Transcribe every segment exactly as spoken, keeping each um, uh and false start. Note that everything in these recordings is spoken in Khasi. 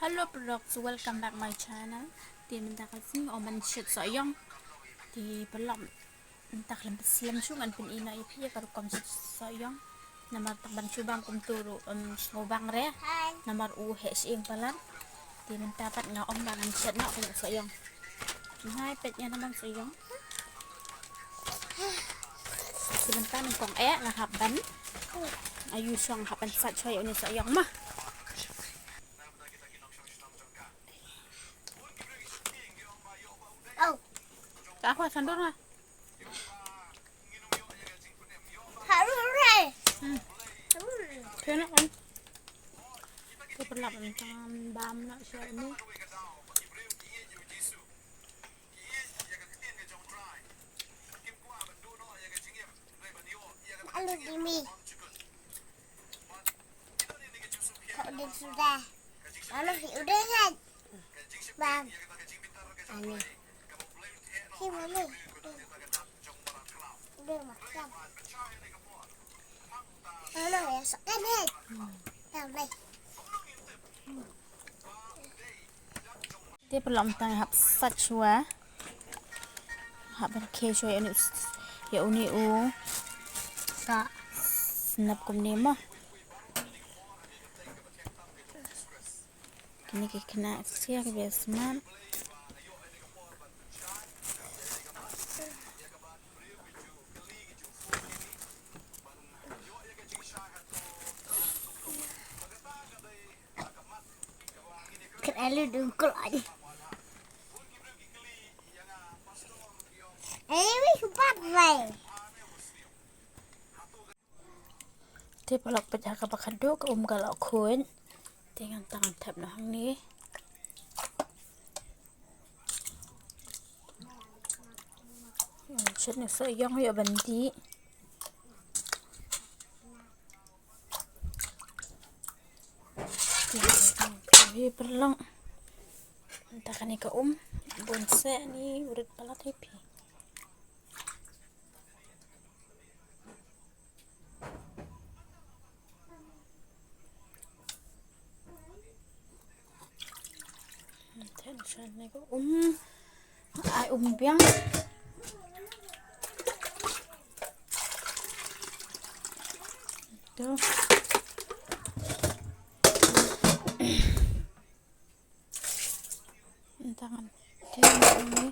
Hello paralok, so welcome back my channel. Te mynta ka sngi ong ban shet sohïong. Te paralok, mynta khlem slem shuh ngan pyni noh ïa phi ïa ka rukom shet sohïong. Namar tang ban shu bang kumtu ruh, em, sngewbang re. Namar u heh shyieng palat. Te mynta pat nga ong ba ngan shet noh ka sohïong. Ngan peit ïa namar sohïong. Te mynta nyngkong eh nga hap ban, ayu shong hap ban sait shuwa ïa une sohïong ma. Au. Ka khwa sandor nga. Haru re. Hmm. Kena kan. Te paralok, ngan bam noh shuwa une. Alu dimi. Kau ding sudah. Alu hi udah kan? Bam. Ani. Hi mami. Udah makan. Alu ya sekarang. Bam. Te paralok, mynta nga hap sait shuwa. Hap ban khie shuwa ïa une u s-, ïa une u sa snap kumne mo. Kine ki khynnah sia kiba smat. Kan alu dungkul aja. Alu wih kupat lai. Te paralok, peit ha kaba khadduh ka um ka la khuid. Te ngan tang thep noh hangne. Shet ne sohïong ïa ban dih. Te paralok, mynta kane ka um bun seh ni, u rit palat hi phi. Ten shan ne ko um. Ai um biang. Tu. Tangan. Te ngan ong ni.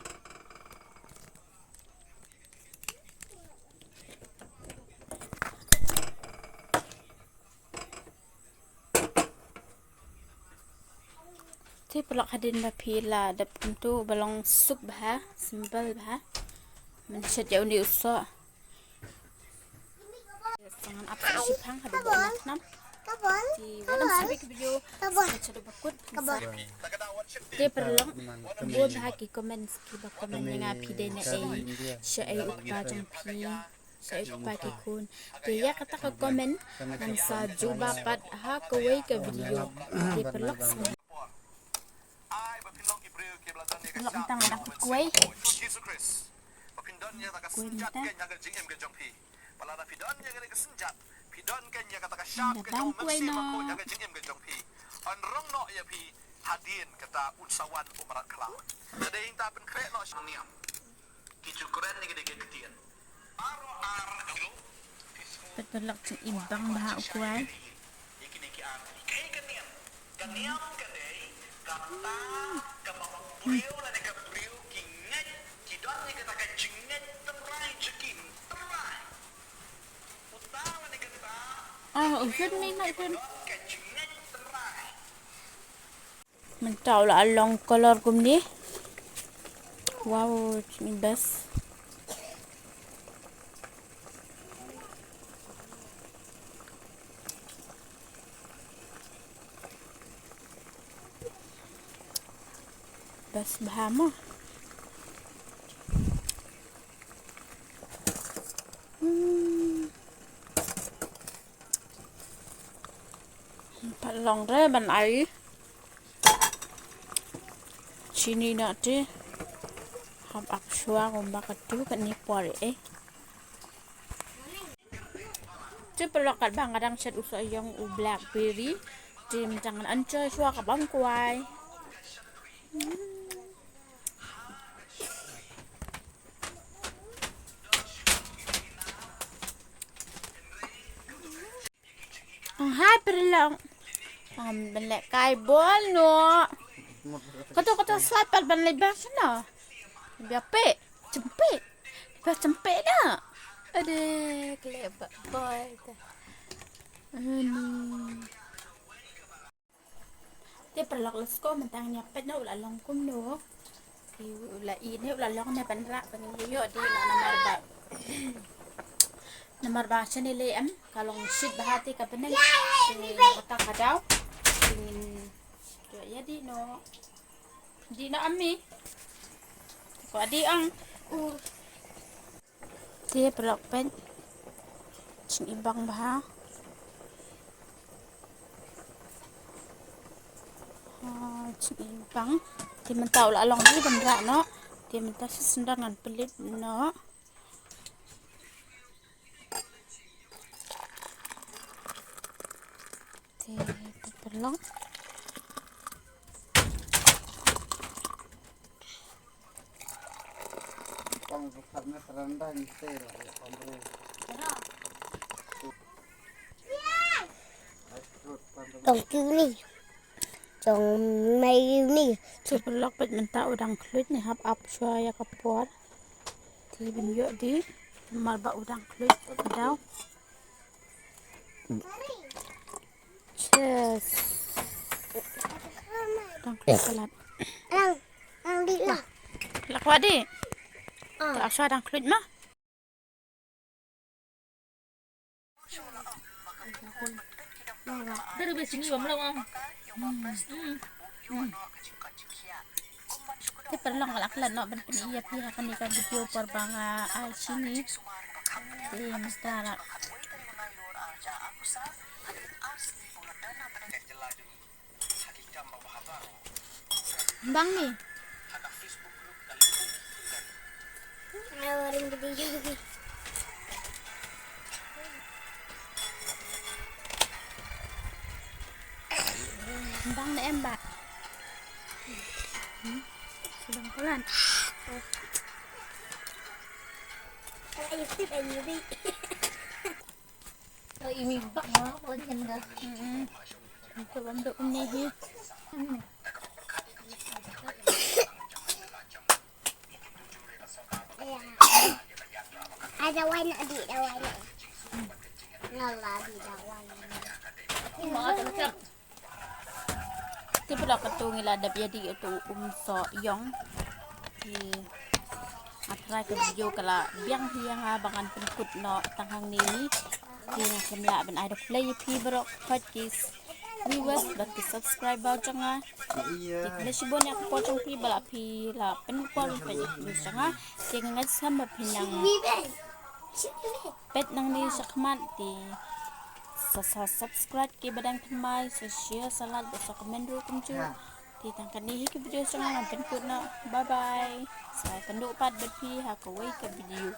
Te paralok, hadien ba phi la dep kumtu ba long suk bha, simple bha. Mynshit ïa une u soh. Sa ngan ap sa shiphang haduh ba u la khnam. Te wat nym skip ïa ki video. Sa ka sha duh ba kut phin sa. Te paralok, bun bha ki comments kiba comment ïa nga, phi dei na ei, shaei u kpa jong phi, shaei u kpa ki khun. Te ïa kata ka comment ngan sa jubab pat ha kawei ka video. Te paralok, sa Lok tang dang kut kuwei. Kuwei mynta. Nda bam kuwei noh. Peit paralok, jingim bang bha u kwai. Oh, u shun ni na u shun. Mynta u la long color kumne. Wow, ni best. Best bha mo. Hmm. Pat long re ban ai chini na te. Hap ap shuwa kumba katu kane por eh. Te paralok, katba nga dang shet u sohïong u blackberry, Te mynta ngan enjoy shuwa ka bam kwai. Ang hai pyrlong. Ang ban leh kai bol noh. Kato kato slide pat ban leh bang sino. Bia pe, cempe. Bia cempe na. Ade, kele bak boy ta. Ani. Te paralok, let's go, mynta ngan ïa peit noh u la long kumno. Te u la i ne u la long ne ban rah ban ïoh de, namar ba, namar ba shane lei em ka long shit bha te ka bneng. Te kata ka daw te ngin ïoh ïa dih noh. Dih noh ami. Ko dih ang. U Te paralok, peit. Jingibang bha. Ha, jingibang. Te mynta u la long hi ban rah noh. Te mynta shisien ngan pynlut noh. Te, te paralok. Tong kiew ni. Tong mei kiew ni. Te paralok, peit mynta u dang khluit ne hap ap shuwa ïa ka por. Te ban ïoh dih namar ba u dang khluit ka daw. Cheers. Dang khluit palat. Ang, ang dih lah. Lah kwah dih. Ah. Te ap shuwa, dang khluit ma. Dari besi ni bam long ang. Hmm. Hmm. Te paralok, nga la klet noh ban pyni ïa phi ha kane ka video por ba nga ai shini. Te mynta la. Bang ni. Ayo, ring video. Bang na em ba. Hmm? Sedang pelan. Ayo, tip ayo, bi. Oh, ini bak ma, oh, janda. Mm-mm. Ito bang do ini hi. Hmm. Ada wine, ada wine. Ngala di dawan. Te paralok, kato ngi la dep ïa dih ïa uto u um soh ïong. Te nga try ka video ka la biang hi ïa nga ba ngan pynkut noh tang hangne hi. Te nga khlem lah ban ai da khublei ïa phi baroh khoit ki viewers bad ki subscriber jong nga. Te khublei shibun ïa ka por jong phi ba la phi la pynkup ban peit ïa ka video jong nga. Te nga ngeit skhem ba phi nang peit nangne shakhmat te sa, sa subscribe kiba dang thymmai, sa share, sa like bad sa comment ruh kumjuh. Te tang kane hi ka video jong nga, ngan pynkut noh. Bye bye. Sa ïakynduh pat bad phi ha kawei ka video.